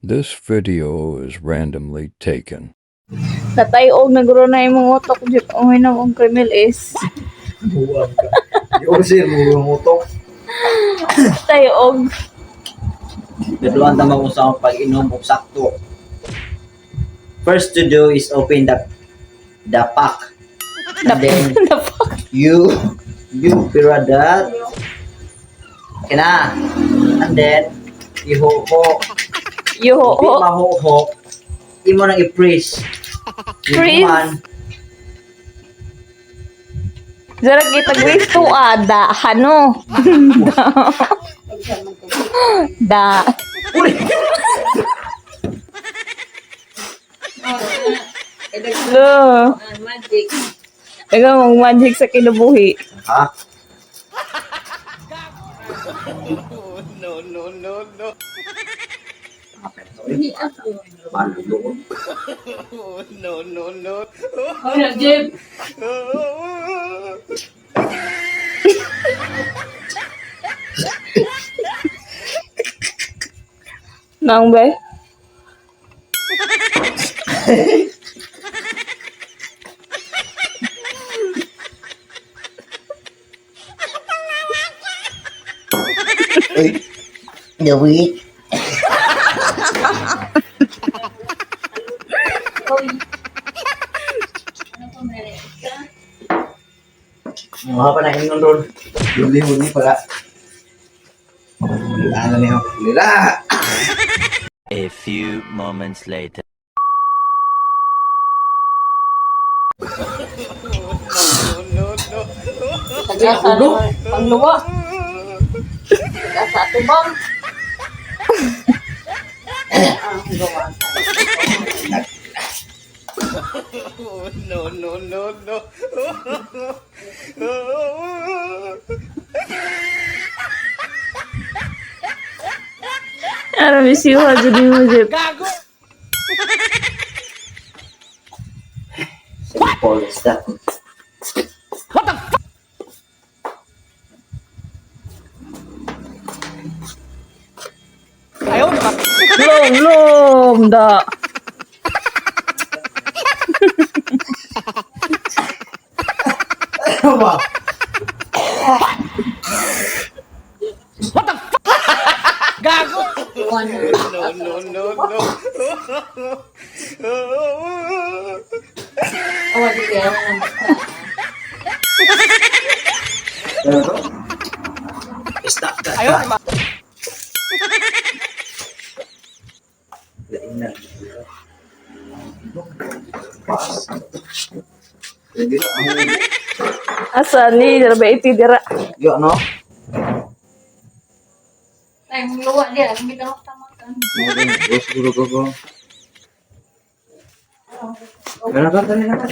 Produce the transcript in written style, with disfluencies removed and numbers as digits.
This video is randomly taken. Natayog na guro na imong utok jud uminom og Kremil is. Buwag ka. Yung sir, mo utok. Tayog. Gaduan ta mo sa pag-inom og sakto. First to do is open the pack. And then The fuck? you piradat. Kina. And then ihoho. Yuho. Di mahoho. Imo nang i-freeze. Freeze? Man, Zara kita grace to ada hano. Da. Uli! Lo. Magic. Ikaw mong magic sa kinabuhi. Ha? No. Oh, na, Jeb. Nang be? Uy. Gawi. Mga pa na ingon ron. Huli-huli pala. Ano niyo? Lira! A few moments later. Tagasa naman. Pangluwa. Tagasa atubang. Ang gawa. Ara misiwa jud mo Jeff. Simple as that. Lom lom da. Ano ba? Oh, di kaya na basta. Ano to? Stop ka. Ayaw ma. Lain na. Hindi na. Ang Asa ni dira ba iti dira. Yo no. Ay, mong luwa diya. Ang bitang tamakan. Go, siguro go, go. Ano ka? Dali na ka.